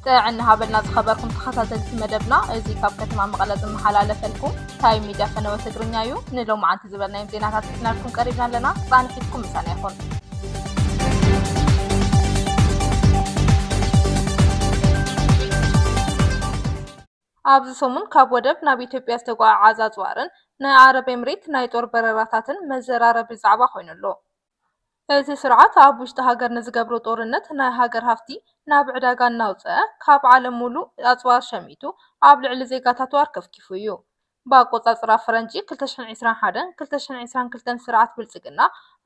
ጥዕና ሃበልና ዝኸበርኩም ተኸታተልቲ መደብና። እዚ ካብ ከተማ መቐለ ዝመሓላለፈልኩም ታይም ሚድያ ፈነወ ትግርኛ እዩ። ንሎማዓንቲ ዝበልናዮም ዜናታት ሒዝናልኩም ቀሪብና ኣለና። ጻንሒትኩም ምሳና ይኹን። ኣብዚ ሰሙን ካብ ወደብ ናብ ኢትዮጵያ ዝተጓዓዓዘ ኣጽዋርን ናይ ዓረብ ኤምሬት ናይ ጦር በረራታትን መዘራረቢ ዛዕባ ኮይኑ ኣሎ። እቲ ስርዓት ኣብ ውሽጢ ሃገር ንዝገብሮ ጦርነት ናይ ሃገር ሃፍቲ ናብ ዕዳጋ እናውፅአ ካብ ዓለም ሙሉእ ኣፅዋር ሸሚቱ ኣብ ልዕሊ ዜጋታቱ ኣርከፍኪፉ እዩ። ብኣቆፃፅራ ፈረንጂ ክልተ ሽሕን ዕስራን ሓደን ክልተ ሽሕን ዕስራን ክልተን ስርዓት ብልፅግና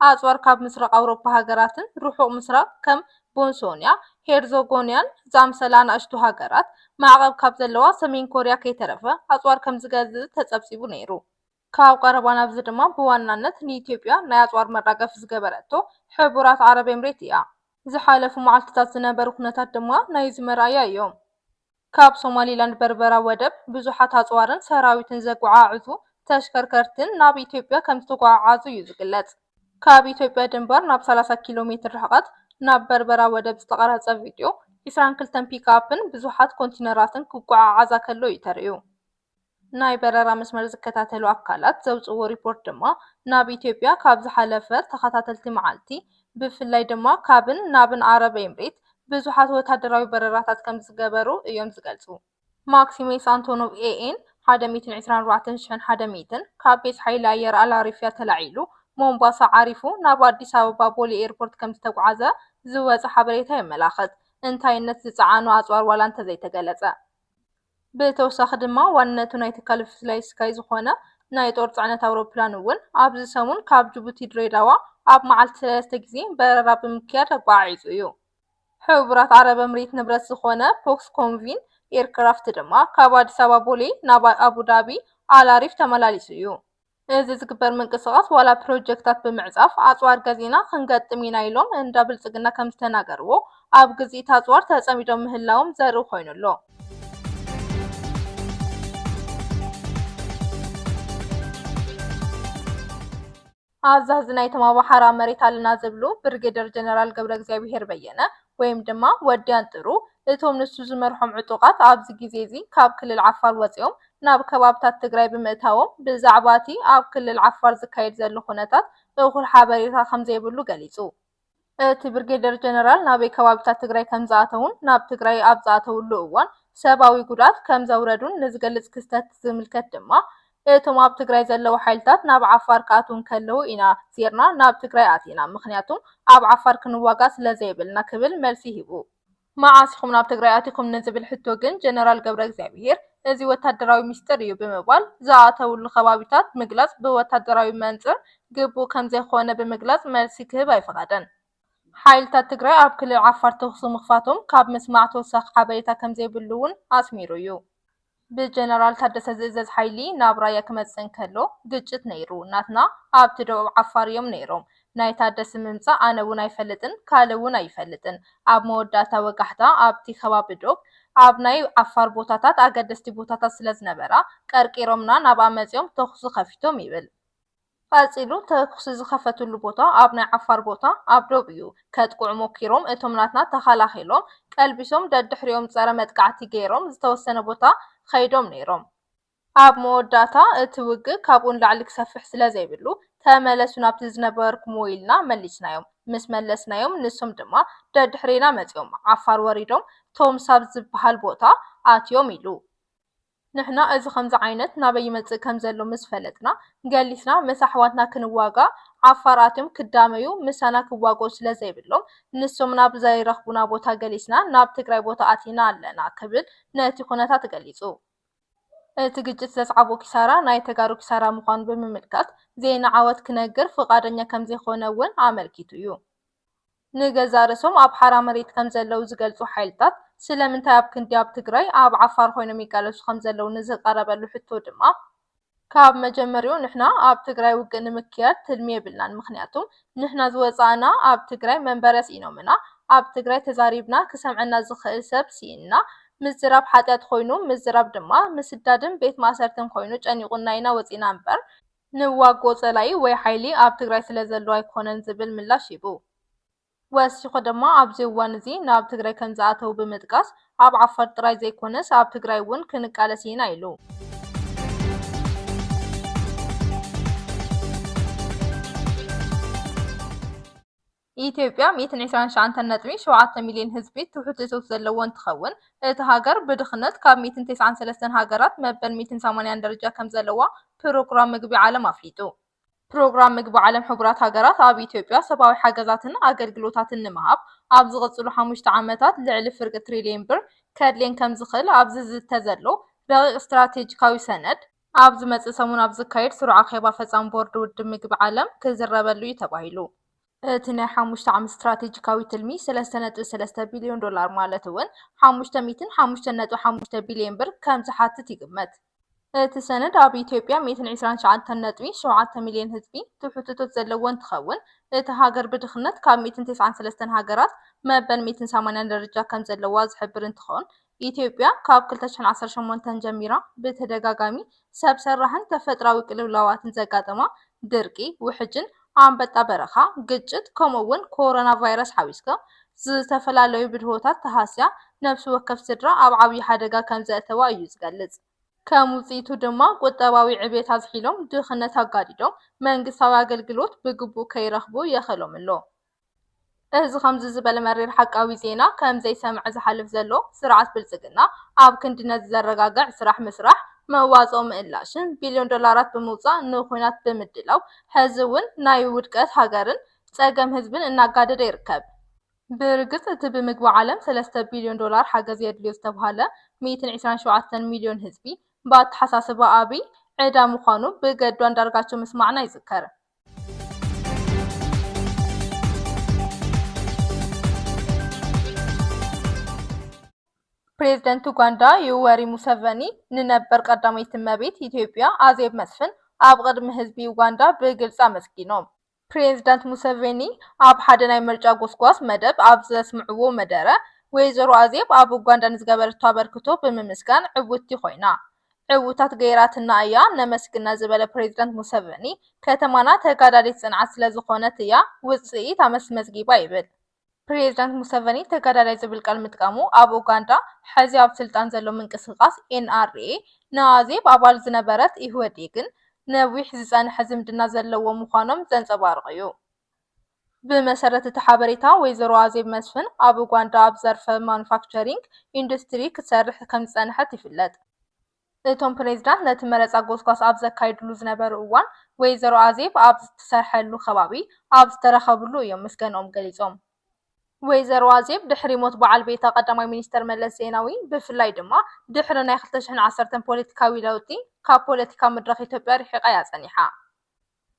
ኣፅዋር ካብ ምስራቕ ኣውሮፓ ሃገራትን ርሑቕ ምስራቕ ከም ቦስንያ ሄርዞጎንያን ዝኣምሰላ ኣናእሽቱ ሃገራት ማዕቐብ ካብ ዘለዋ ሰሜን ኮርያ ከይተረፈ ኣፅዋር ከም ዝገዝእ ተፀብፂቡ ነይሩ። ካብ ቀረባ ናብዚ ድማ ብዋናነት ንኢትዮጵያ ናይ ኣፅዋር መራገፊ ዝገበረቶ ሕቡራት ዓረብ ኤምሬት እያ። ዝሓለፉ መዓልትታት ዝነበሩ ኩነታት ድማ ናይዚ መርኣያ እዮም። ካብ ሶማሊላንድ በርበራ ወደብ ብዙሓት ኣፅዋርን ሰራዊትን ዘጓዓዕዙ ተሽከርከርትን ናብ ኢትዮጵያ ከም ዝተጓዓዓዙ እዩ ዝግለጽ። ካብ ኢትዮጵያ ድንበር ናብ ሰላሳ ኪሎ ሜትር ርሕቀት ናብ በርበራ ወደብ ዝተቐረጸ ቪድዮ፣ ዕስራን ክልተን ፒክኣፕን ብዙሓት ኮንቲነራትን ክጓዓዓዛ ከሎ እዩ ተርእዩ። ናይ በረራ መስመር ዝከታተሉ ኣካላት ዘውፅዎ ሪፖርት ድማ፣ ናብ ኢትዮጵያ ካብ ዝሓለፈ ተኸታተልቲ መዓልቲ፣ ብፍላይ ድማ ካብን ናብን ዓረብ ኤምሬት ብዙሓት ወታደራዊ በረራታት ከም ዝገበሩ እዮም ዝገልጹ። ማክሲሜስ ኣንቶኖቭ ኤኤን ሓደ ሚእትን ዕስራን ኣርባዕተን ሽሕን ሓደ ሚእትን ካብ ቤት ሓይሊ ኣየር ኣላሪፊያ ተላዒሉ ሞምባሳ ዓሪፉ ናብ ኣዲስ ኣበባ ቦሌ ኤርፖርት ከም ዝተጓዓዘ ዝወጸ ሓበሬታ የመላኽት፣ እንታይነት ዝጸዓኑ ኣጽዋር ዋላ እንተዘይተገለጸ። ብተወሳኺ ድማ ዋንነቱ ናይ ትካል ፍላይ ስካይ ዝኾነ ናይ ጦር ጽዕነት ኣውሮፕላን እውን ኣብዚ ሰሙን ካብ ጅቡቲ ድሬዳዋ ኣብ መዓልቲ ሰለስተ ግዜ በረራ ብምክያድ ኣጓዓዒዙ እዩ። ሕቡራት ዓረብ ኤምሬት ንብረት ዝኾነ ፎክስ ኮንቪን ኤርክራፍት ድማ ካብ ኣዲስ ኣበባ ቦሌ ናብ ኣቡዳቢ ኣላሪፍ ተመላሊሱ እዩ። እዚ ዝግበር ምንቅስቓስ ዋላ ፕሮጀክታት ብምዕጻፍ ኣጽዋር ገዚእና ክንገጥም ኢና ኢሎም እንዳ ብልጽግና ከም ዝተናገርዎ ኣብ ግዝኢት ኣጽዋር ተጸሚዶም ምህላዎም ዘርኢ ኮይኑ ኣሎ። ኣዛዚ ናይቶም ኣብ ሓራ መሬት ኣለና ዝብሉ ብርጌደር ጀነራል ገብረ እግዚኣብሄር በየነ ወይም ድማ ወዲ ኣንጥሩ፣ እቶም ንሱ ዝመርሖም ዕጡቓት ኣብዚ ግዜ እዚ ካብ ክልል ዓፋር ወፂኦም ናብ ከባብታት ትግራይ ብምእታዎም ብዛዕባ እቲ ኣብ ክልል ዓፋር ዝካየድ ዘሎ ኩነታት እኹል ሓበሬታ ከምዘይብሉ ገሊፁ። እቲ ብርጌደር ጀነራል ናበይ ከባቢታት ትግራይ ከም ዝኣተዉን ናብ ትግራይ ኣብ ዝኣተውሉ እዋን ሰብኣዊ ጉድኣት ከም ዘውረዱን ንዝገልጽ ክስተት ዝምልከት ድማ፣ እቶም ኣብ ትግራይ ዘለዉ ሓይልታት ናብ ዓፋር ክኣትዉ እንከለዉ ኢና ዜርና ናብ ትግራይ ኣቲና፣ ምኽንያቱም ኣብ ዓፋር ክንዋጋእ ስለ ዘይብልና ክብል መልሲ ሂቡ። መዓስ ኢኹም ናብ ትግራይ ኣቲኹም ንዝብል ሕቶ ግን ጀነራል ገብረ እግዚኣብሄር፣ እዚ ወታደራዊ ሚስጥር እዩ ብምባል ዝኣተውሉ ከባቢታት ምግላጽ ብወታደራዊ መንጽር ግቡእ ከም ዘይኮነ ብምግላጽ መልሲ ክህብ ኣይፈቐደን። ሓይልታት ትግራይ ኣብ ክልል ዓፋር ተኹሲ ምኽፋቶም ካብ ምስማዕ ተወሳኺ ሓበሬታ ከም ዘይብሉ እውን ኣስሚሩ እዩ። ብጀነራል ታደሰ ዝእዘዝ ሓይሊ ናብ ራያ ክመጽእ እንከሎ ግጭት ነይሩ። ናትና ኣብቲ ደቡብ ዓፋር እዮም ነይሮም። ናይ ታደሰ ምምጻእ ኣነ እውን ኣይፈልጥን፣ ካልእ እውን ኣይፈልጥን። ኣብ መወዳእታ ወጋሕታ ኣብቲ ከባቢ ዶብ ኣብ ናይ ዓፋር ቦታታት ኣገደስቲ ቦታታት ስለ ዝነበራ ቀርቂሮምና ናብኣ መጺኦም ተኹሲ ከፊቶም ይብል። ቀጺሉ ተኩሲ ዝኸፈትሉ ቦታ ኣብ ናይ ዓፋር ቦታ ኣብ ዶብ እዩ። ከጥቅዑ ሞኪሮም እቶም ናትና ተኸላኺሎም ቀልቢሶም ደድሕሪኦም ጸረ መጥቃዕቲ ገይሮም ዝተወሰነ ቦታ ኸይዶም ነይሮም። ኣብ መወዳእታ እቲ ውግእ ካብኡ ንላዕሊ ክሰፍሕ ስለ ዘይብሉ ተመለሱ ናብቲ ዝነበርኩምዎ ኢልና መሊስናዮም። ምስ መለስናዮም ንሶም ድማ ደድሕሬና መጺኦም ዓፋር ወሪዶም ቶምሳ ኣብ ዝበሃል ቦታ ኣትዮም ኢሉ። ንሕና እዚ ከምዚ ዓይነት ናበይ ይመጽእ ከም ዘሎ ምስ ፈለጥና፣ ገሊስና ምስ ኣሕዋትና ክንዋጋእ ዓፋር ኣትዮም ክዳመዩ ምሳና ክዋግኡ ስለ ዘይብሎም፣ ንሶም ናብ ዘይረኽቡና ቦታ ገሊስና ናብ ትግራይ ቦታ ኣቲና ኣለና ክብል ነቲ ኩነታት ገሊጹ። እቲ ግጭት ዘስዓቦ ኪሳራ ናይ ተጋሩ ኪሳራ ምዃኑ ብምምልካት፣ ዜና ዓወት ክነግር ፍቓደኛ ከም ዘይኮነ እውን ኣመልኪቱ እዩ። ንገዛእ ርእሶም ኣብ ሓራ መሬት ከም ዘለዉ ዝገልጹ ሓይልታት፣ ስለምንታይ ኣብ ክንዲ ኣብ ትግራይ ኣብ ዓፋር ኮይኖም ይቃለሱ ከም ዘለዉ ንዝቐረበሉ ሕቶ ድማ፣ ካብ መጀመሪያኡ ንሕና ኣብ ትግራይ ውግእ ንምክያድ ትልሚ የብልናን፣ ምኽንያቱም ንሕና ዝወጻእና ኣብ ትግራይ መንበሪ ኣስኢኖምና፣ ኣብ ትግራይ ተዛሪብና ክሰምዐና ዝኽእል ሰብ ስኢንና፣ ምዝራብ ሓጢኣት ኮይኑ፣ ምዝራብ ድማ ምስዳድን ቤት ማእሰርትን ኮይኑ ጨኒቑና ኢና ወጺና እምበር፣ ንዋግኦ ጸላኢ ወይ ሓይሊ ኣብ ትግራይ ስለ ዘሎ ኣይኮነን ዝብል ምላሽ ሂቡ። ወሲኹ ድማ ኣብዚ እዋን እዚ ናብ ትግራይ ከም ዝኣተው ብምጥቃስ ኣብ ዓፋር ጥራይ ዘይኮነስ ኣብ ትግራይ እውን ክንቃለስ ኢና ኢሉ። ኢትዮጵያ ሚእትን ዕስራን ትሽዓተን ነጥቢ ሸውዓተ ሚልዮን ህዝቢ ትሑት እቶት ዘለዎ እንትኸውን፣ እቲ ሃገር ብድኽነት ካብ ሚእትን ተስዓን ሰለስተን ሃገራት መበል ሚእትን ሰማንያን ደረጃ ከም ዘለዋ ፕሮግራም ምግቢ ዓለም ኣፍሊጡ። ፕሮግራም ምግቢ ዓለም ሕቡራት ሃገራት ኣብ ኢትዮጵያ ሰብኣዊ ሓገዛትን ኣገልግሎታትን ንምሃብ ኣብ ዝቕፅሉ ሓሙሽተ ዓመታት ልዕሊ ፍርቂ ትሪልዮን ብር ከድልየን ከም ዝኽእል ኣብዚ ዝዝተ ዘሎ ረቂቕ ስትራቴጂካዊ ሰነድ ኣብ ዝመጽእ ሰሙን ኣብ ዝካየድ ስሩዕ ኣኼባ ፈጻሚ ቦርድ ውድብ ምግቢ ዓለም ክዝረበሉ እዩ ተባሂሉ። እቲ ናይ ሓሙሽተ ዓመት ስትራቴጂካዊ ትልሚ ሰለስተ ነጥቢ ሰለስተ ቢልዮን ዶላር ማለት እውን ሓሙሽተ ሚእትን ሓሙሽተ ነጥቢ ሓሙሽተ ቢልዮን ብር ከም ዝሓትት ይግመት። እቲ ሰነድ ኣብ ኢትዮጵያ ሚእትን ዕስራን ትሽዓተን ነጥቢ ሸውዓተ ሚልዮን ህዝቢ ትሑት እቶት ዘለዎ እንትኸውን፣ እቲ ሃገር ብድኽነት ካብ ሚእትን ተስዓን ሰለስተን ሃገራት መበል ሚእትን ሰማንያን ደረጃ ከም ዘለዋ ዝሕብር እንትኾን፣ ኢትዮጵያ ካብ ክልተ ሽሕን ዓሰርተ ሸሞንተን ጀሚራ ብተደጋጋሚ ሰብ ሰራሕን ተፈጥራዊ ቅልውላዋትን ዘጋጠማ ድርቂ፣ ውሕጅን ኣንበጣ በረኻ፣ ግጭት፣ ከምኡ እውን ኮሮና ቫይረስ ሓዊስካ ዝተፈላለዩ ብድሆታት ተሃስያ ነፍሲ ወከፍ ስድራ ኣብ ዓብዪ ሓደጋ ከም ዘእተዋ እዩ ዝገልጽ። ከም ውጽኢቱ ድማ ቁጠባዊ ዕቤት ኣዝሒሎም ድኽነት ኣጋዲዶም መንግስታዊ ኣገልግሎት ብግቡእ ከይረኽቡ የኸሎም ኣሎ። እዚ ከምዚ ዝበለ መሪር ሓቃዊ ዜና ከም ዘይሰምዐ ዝሓልፍ ዘሎ ስርዓት ብልጽግና ኣብ ክንዲ ነዚ ዘረጋግዕ ስራሕ ምስራሕ መዋጽኦ ምእላሽን ቢልዮን ዶላራት ብምውጻእ ንኹናት ብምድላው ሕዚ እውን ናይ ውድቀት ሃገርን ጸገም ህዝብን እናጋደደ ይርከብ። ብርግጽ እቲ ብምግቢ ዓለም ሰለስተ ቢልዮን ዶላር ሓገዝ የድልዮ ዝተብሃለ ሚእትን ዕስራን ሸውዓተን ሚልዮን ህዝቢ ብኣተሓሳስባ ኣብይ ዕዳ ምዃኑ ብገዱ ኣንዳርጋቸው ምስማዕና ይዝከር። ፕሬዝደንት ኡጋንዳ ዩወሪ ሙሰቨኒ ንነበር ቀዳመይቲ እመቤት ኢትዮጵያ ኣዜብ መስፍን ኣብ ቅድሚ ህዝቢ ኡጋንዳ ብግልፂ ኣመስጊኖም። ፕሬዝዳንት ሙሰቬኒ ኣብ ሓደ ናይ ምርጫ ጎስጓስ መደብ ኣብ ዘስምዕዎ መደረ፣ ወይዘሮ ኣዜብ ኣብ ኡጋንዳ ንዝገበረቶ ኣበርክቶ ብምምስጋን ዕውትቲ ኮይና። ዕውታት ገይራትና እያ ነመስግና ዝበለ ፕሬዝዳንት ሙሰቬኒ፣ ከተማና ተጋዳሊት ፅንዓት ስለዝኾነት እያ ውፅኢት ኣመስመዝጊባ ይብል። ፕሬዝዳንት ሙሰቨኒ ተጋዳላይ ዝብል ቃል ምጥቃሙ ኣብ ኡጋንዳ ሕዚ ኣብ ስልጣን ዘሎ ምንቅስቃስ ኤን ኣር ኤ ንኣዜብ ኣባል ዝነበረት ኢህወዴግን ነዊሕ ዝጸንሐ ዝምድና ዘለዎ ምዃኖም ዘንጸባርቕ እዩ። ብመሰረት እቲ ሓበሬታ ወይዘሮ ኣዜብ መስፍን ኣብ ኡጋንዳ ኣብ ዘርፈ ማኑፋክቸሪንግ ኢንዱስትሪ ክትሰርሕ ከም ዝጸንሐት ይፍለጥ። እቶም ፕሬዝዳንት ነቲ መረጻ ጎስጓስ ኣብ ዘካይድሉ ዝነበሩ እዋን ወይዘሮ ኣዜብ ኣብ ዝትሰርሐሉ ከባቢ ኣብ ዝተረኸብሉ እዮም ምስጋንኦም ገሊጾም። ወይዘሮ ኣዜብ ድሕሪ ሞት በዓል ቤታ ቀዳማይ ሚኒስተር መለስ ዜናዊ ብፍላይ ድማ ድሕሪ ናይ ክልተ ሽሕን ዓሰርተን ፖለቲካዊ ለውጢ ካብ ፖለቲካ መድረኽ ኢትዮጵያ ርሒቓ እያ ጸኒሓ።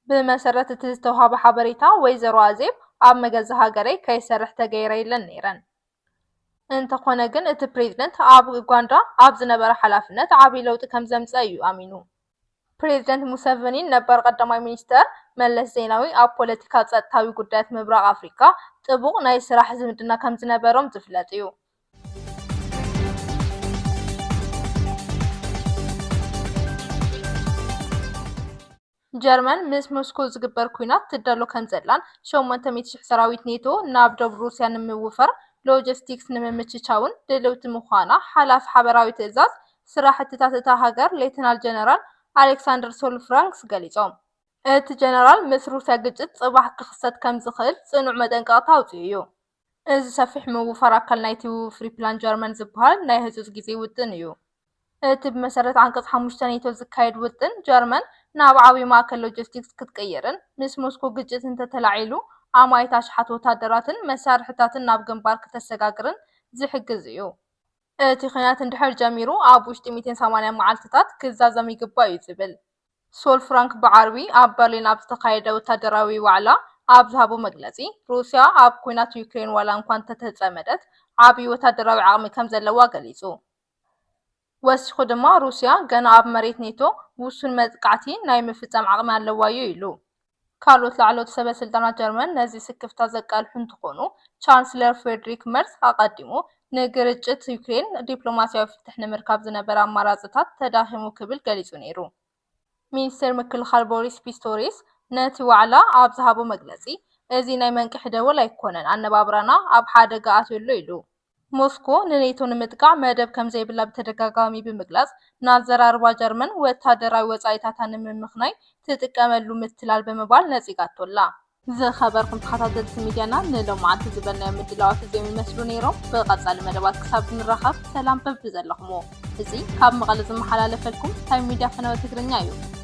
ብመሰረት እቲ ዝተውሃበ ሓበሬታ ወይዘሮ ኣዜብ ኣብ መገዛ ሃገረይ ከይሰርሕ ተገይረ ኢለን ነይረን። እንተኾነ ግን እቲ ፕሬዝደንት ኣብ ኡጋንዳ ኣብ ዝነበረ ሓላፍነት ዓብዪ ለውጢ ከም ዘምፀ እዩ ኣሚኑ። ፕሬዝደንት ሙሰቨኒን ነባር ቀዳማይ ሚኒስተር መለስ ዜናዊ ኣብ ፖለቲካ ጸጥታዊ ጉዳያት ምብራቕ ኣፍሪካ ጥቡቕ ናይ ስራሕ ዝምድና ከም ዝነበሮም ዝፍለጥ እዩ። ጀርመን ምስ ሞስኮ ዝግበር ኲናት ትዳሎ ከም ዘላን ሸሞንተ ሚእቲ ሽሕ ሰራዊት ኔቶ ናብ ደቡብ ሩስያ ንምውፋር ሎጂስቲክስ ንምምችቻውን ድልውቲ ምዃና ሓላፊ ሓበራዊ ትእዛዝ ስራሕትታት እታ ሃገር ሌተናል ጀነራል ኣሌክሳንደር ሶልፍራንክስ ገሊጾም። እቲ ጀነራል ምስ ሩስያ ግጭት ጽባሕ ክኽሰት ከም ዝኽእል ጽኑዕ መጠንቀቕታ ኣውጺኡ እዩ። እዚ ሰፊሕ ምውፋር ኣካል ናይቲ ውፍሪ ፕላን ጀርመን ዝበሃል ናይ ህጹጽ ግዜ ውጥን እዩ። እቲ ብመሰረት ዓንቀጽ ሓሙሽተ ኔቶ ዝካየድ ውጥን ጀርመን ናብ ዓቢ ማእከል ሎጂስቲክስ ክትቅይርን ምስ ሞስኮ ግጭት እንተተላዒሉ ኣማኢት ኣሽሓት ወታደራትን መሳርሕታትን ናብ ግንባር ክተሰጋግርን ዝሕግዝ እዩ። እቲ ኲናት እንድሕር ጀሚሩ ኣብ ውሽጢ ሚእትን ሰማንያን መዓልትታት ክዛዘም ይግባእ እዩ ዝብል። ሶል ፍራንክ ብዓርቢ ኣብ በርሊን ኣብ ዝተኻየደ ወታደራዊ ዋዕላ ኣብ ዝሃቦ መግለጺ፣ ሩስያ ኣብ ኲናት ዩክሬን ዋላ እንኳ እንተተጸመደት ዓቢ ወታደራዊ ዓቕሚ ከም ዘለዋ ገሊጹ። ወሲኹ ድማ ሩስያ ገና ኣብ መሬት ኔቶ ውሱን መጥቃዕቲ ናይ ምፍጻም ዓቕሚ ኣለዋ እዩ ኢሉ። ካልኦት ላዕለዎት ሰበ ስልጣናት ጀርመን ነዚ ስክፍታ ዘቃልሑ እንትኾኑ፣ ቻንስለር ፍሬድሪክ መርስ ኣቐዲሙ ንግርጭት ዩክሬን ዲፕሎማሲያዊ ፍትሕ ንምርካብ ዝነበረ ኣማራፅታት ተዳኺሙ ክብል ገሊጹ ነይሩ። ሚኒስትር ምክልኻል ቦሪስ ፒስቶሪስ ነቲ ዋዕላ ኣብ ዝሃቦ መግለጺ፣ እዚ ናይ መንቅሒ ደወል ኣይኮነን፣ ኣነባብራና ኣብ ሓደጋ ኣትዩ ኣሎ ኢሉ። ሞስኮ ንኔቶ ንምጥቃዕ መደብ ከም ዘይብላ ብተደጋጋሚ ብምግላጽ፣ ንኣዘራርባ ጀርመን ወታደራዊ ወጻኢታታ ንምምኽናይ ትጥቀመሉ ምትላል ብምባል ነጺጋቶ ኣላ። ዝኸበርኩም ተኸታተልቲ ሚድያና፣ ንሎማዓንቲ ዝበልናዮም ምድላዋት እዚኦም ይመስሉ ነይሮም። ብቐጻሊ መደባት ክሳብ ንራኸብ፣ ሰላም በብዘለኹምዎ። እዚ ካብ መቐለ ዝመሓላለፈልኩም ታይም ሚድያ ፈነወ ትግርኛ እዩ።